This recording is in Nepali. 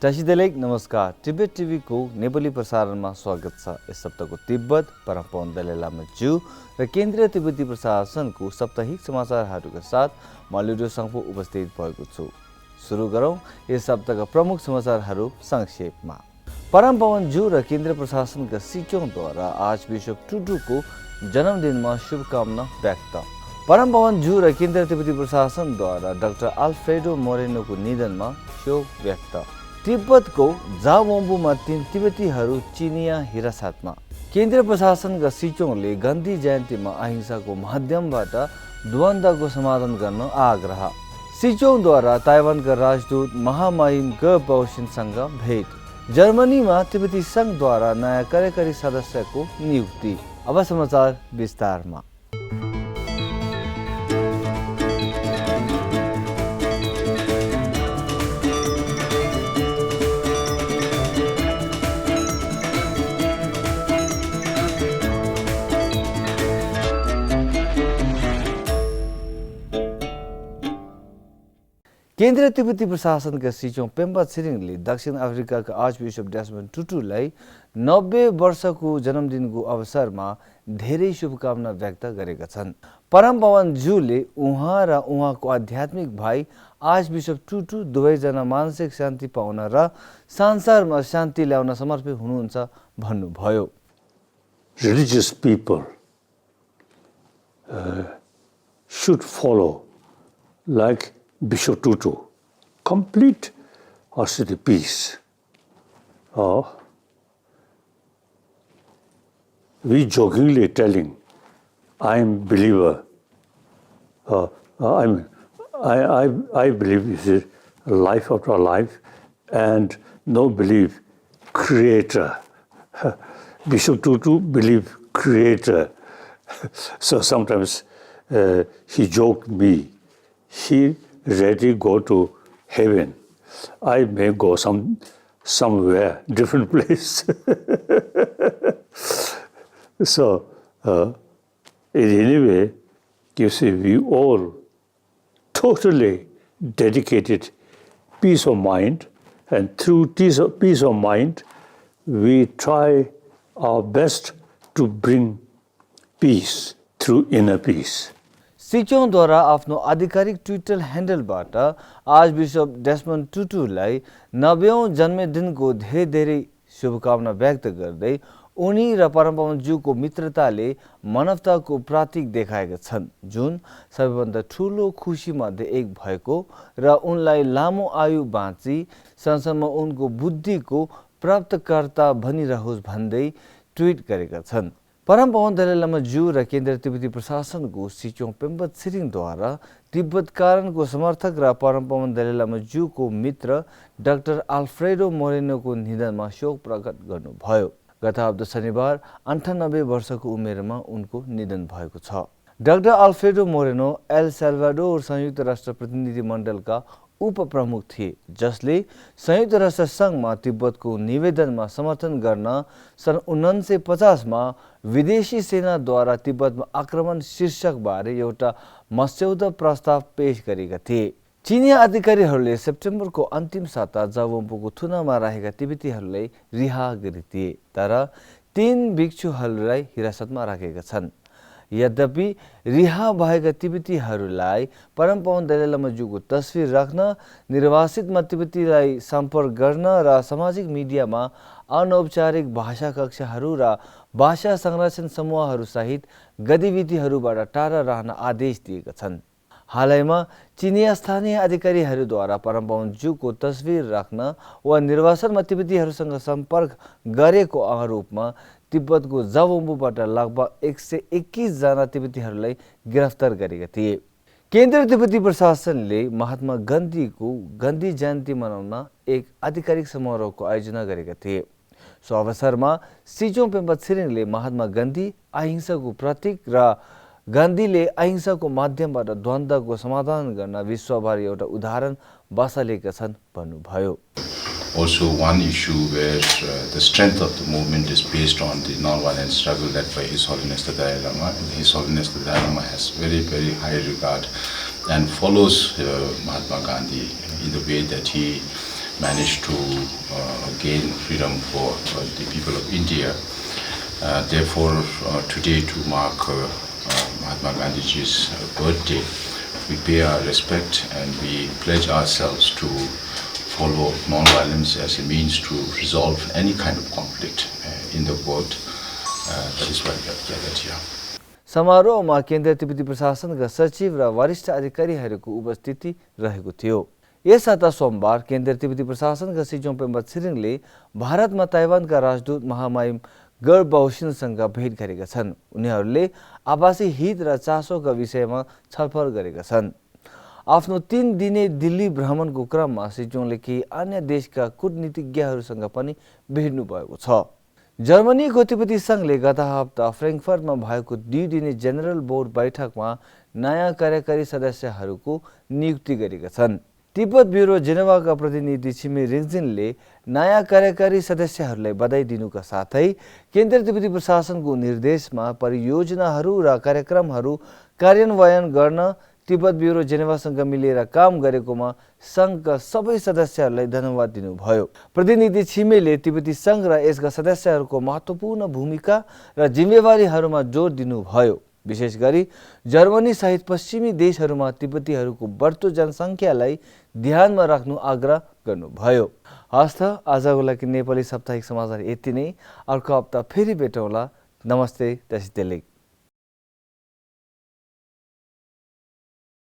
टासिदेलेक नमस्कार तिब्बत टिभी को नेपाली प्रसारणमा स्वागत छ। यस सप्ताहको तिब्बत परम्परा दलाइ लामा ज्यू र केन्द्रीय तिब्बती प्रशासनको साप्ताहिक समाचारहरूका साथ म लिडो साङपो उपस्थित भएको छु। सुरु गरौँ यस सप्ताहका प्रमुख समाचारहरू संक्षेपमा। परमपवन ज्यू र केन्द्रीय प्रशासनका सिचोङद्वारा आर्चबिशप टुटुको जन्मदिनमा शुभकामना व्यक्त। परमपवन ज्यू र केन्द्रीय तिब्बती प्रशासनद्वारा डाक्टर अल्फ्रेडो मोरेनोको निधनमा शोक व्यक्त। तिब्बतको जावोम्बुमा 3 तिब्बतीहरू चिनिया हिरासतमा। केन्द्रीय प्रशासनका सिचोङले गान्धी जयन्तीमा अहिंसाको माध्यमबाट द्वन्द्वको समाधान गर्न आग्रह। सिचोङद्वारा ताइवानका राजदूत महामहिम ग बाओसिनसँग भेट। जर्मनीमा तिब्बती संघद्वारा नयाँ कार्यकारी सदस्यको नियुक्ति। अब समाचार विस्तारमा। केन्द्रीय तिब्बती प्रशासनका सिचोङ पेम्बा छिरिङले दक्षिण अफ्रिकाका आर्चबिशप डेस्मन्ड टुटुलाई 90 वर्षको जन्मदिनको अवसरमा धेरै शुभकामना व्यक्त गरेका छन्। परमपवन ज्यूले उहाँ र उहाँको आध्यात्मिक भाइ आर्चबिशप टुटु दुवैजना मानसिक शान्ति पाउन र संसारमा शान्ति ल्याउन समर्पित हुनुहुन्छ भन्नुभयो। Religious people should follow like Bishop Tutu, complete austere peace. We jokingly telling, I am believer. I believe this is life after life, and no believe creator. Bishop Tutu believe creator. So sometimes he joked me. He ready go to heaven. I may go somewhere, different place. So, in any way, you see, we all totally dedicated peace of mind, and through peace of mind, we try our best to bring peace through inner peace. सिचोङद्वारा आफ्नो आधिकारिक ट्विटर ह्यान्डलबाट आर्चबिशप डेस्मन्ड टुटुलाई 90औं जन्मदिनको धेरै शुभकामना व्यक्त गर्दै उनी र परमपवन ज्यूको मित्रताले मानवताको प्रतीक देखाएका छन्, जुन सबैभन्दा ठूलो खुसीमध्ये एक भएको र उनलाई लामो आयु बाँची संसारमा उनको बुद्धिको प्राप्तकर्ता बनिरहोस् भन्दै ट्विट गरेका छन्। परमपवन दलाइ लामा ज्यू र केन्द्रीय तिब्बती प्रशासनको सिचोङ पेम्बा छिरिङद्वारा तिब्बतकारणको समर्थक र परमपवन दलाइ लामा ज्यूको मित्र डाक्टर अल्फ्रेडो मोरेनोको निधनमा शोक प्रकट गर्नुभयो। गत हप्ता शनिबार 98 वर्षको उमेरमा उनको निधन भएको छ। Doctor alfredo Moreno L Salvador संयुक्त राष्ट्र प्रतिनिधि मण्डलका उपप्रमुख थिए, जसले संयुक्त राष्ट्र सङ्घमा तिब्बतको निवेदनमा समर्थन गर्न सन् 1950 मा विदेशी सेनाद्वारा तिब्बतमा आक्रमण शीर्षकबारे एउटा मस्यौदा प्रस्ताव पेश गरेका थिए। चिनिया अधिकारीहरूले सेप्टेम्बरको अन्तिम साता जावोम्बुको थुनामा रहेका तिब्बतीहरूलाई रिहा गरिदिए, तर 3 भिक्षुहरूलाई हिरासतमा राखेका छन्। यद्यपि रिहा भएका तिब्बतीहरूलाई परमपवन दलाइ लामा ज्यूको तस्विर राख्न, निर्वासितमा तिब्बतीलाई सम्पर्क गर्न र सामाजिक मिडियामा अनौपचारिक भाषा कक्षाहरू र भाषा संरक्षण समूहहरूसहित गतिविधिहरूबाट टाढा रहन आदेश दिएका छन्। हालैमा चिनिया स्थानीय अधिकारीहरूद्वारा परमपवन ज्यूको तस्विर राख्न वा निर्वासनमा तिब्बतीहरूसँग सम्पर्क गरेको आरोपमा तिब्बतको जावोम्बुबाट लगभग 121 जना तिब्बतीहरूलाई गिरफ्तार गरेका थिए। केन्द्रीय तिब्बती प्रशासनले महात्मा गान्धीको गान्धी जयन्ती मनाउन एक आधिकारिक समारोहको आयोजना गरेका थिए। सो अवसरमा सिचोङ पेम्बा छिरिङले महात्मा गान्धी अहिंसाको प्रतीक र गान्धीले अहिंसाको माध्यमबाट द्वन्द्वको समाधान गर्न विश्वभर एउटा उदाहरण बसालेका छन् भन्नुभयो। Also one issue where the strength of the movement is based on the non-violent struggle led by His Holiness the Dalai Lama. And His Holiness the Dalai Lama has very, very high regard and follows Mahatma Gandhi in the way that he managed to gain freedom for the people of India. Therefore, today to mark Mahatma Gandhiji's birthday, we pay our respect and we pledge ourselves to follow non-violence as a means to resolve any kind of conflict in the world. That is why we are gathered here. समारोहमा केन्द्रीय तिब्बती प्रशासनका सचिव र वरिष्ठ अधिकारीहरूको उपस्थिति रहेको थियो। यस हप्ता सोमबार केन्द्रीय तिब्बती प्रशासनका सिजोङ पेम्बा छिरिङले भारतमा ताइवानका राजदूत महामहिम गर्बौसिनसँग भेट गरेका छन्। उनीहरूले आवासीय हित र चासोका विषयमा छलफल गरेका छन्। आफ्नो 3 दिने दिल्ली भ्रमणको क्रममा सिजोङले केही अन्य देशका कूटनीतिज्ञहरूसँग पनि भेट्नु भएको छ। जर्मनीको तिब्बती संघले गत हप्ता फ्रेङ्कफर्टमा भएको 2 दिने जेनरल बोर्ड बैठकमा नयाँ कार्यकारी सदस्यहरूको नियुक्ति गरेका छन्। तिब्बत ब्युरो जेनेवाका प्रतिनिधि छिमे रिङजिनले नयाँ कार्यकारी सदस्यहरूलाई बधाई दिनुका साथै केन्द्रीय तिब्बती प्रशासनको निर्देशमा परियोजनाहरू र कार्यक्रमहरू कार्यान्वयन गर्न तिब्बत ब्युरो जेनेवासँग मिलेर काम गरेकोमा संघका सबै सदस्यहरूलाई धन्यवाद दिनुभयो। प्रतिनिधि छिमेले तिब्बती संघ र यसका सदस्यहरूको महत्त्वपूर्ण भूमिका र जिम्मेवारीहरूमा जोड दिनुभयो। विशेष गरी जर्मनी सहित पश्चिमी देशहरूमा तिब्बतीहरूको बढ्दो जनसङ्ख्यालाई ध्यानमा राख्नु आग्रह गर्नुभयो। हस्त आजको लागि नेपाली साप्ताहिक समाचार यति नै। अर्को हप्ता फेरि भेटौँला। नमस्ते, त्यसै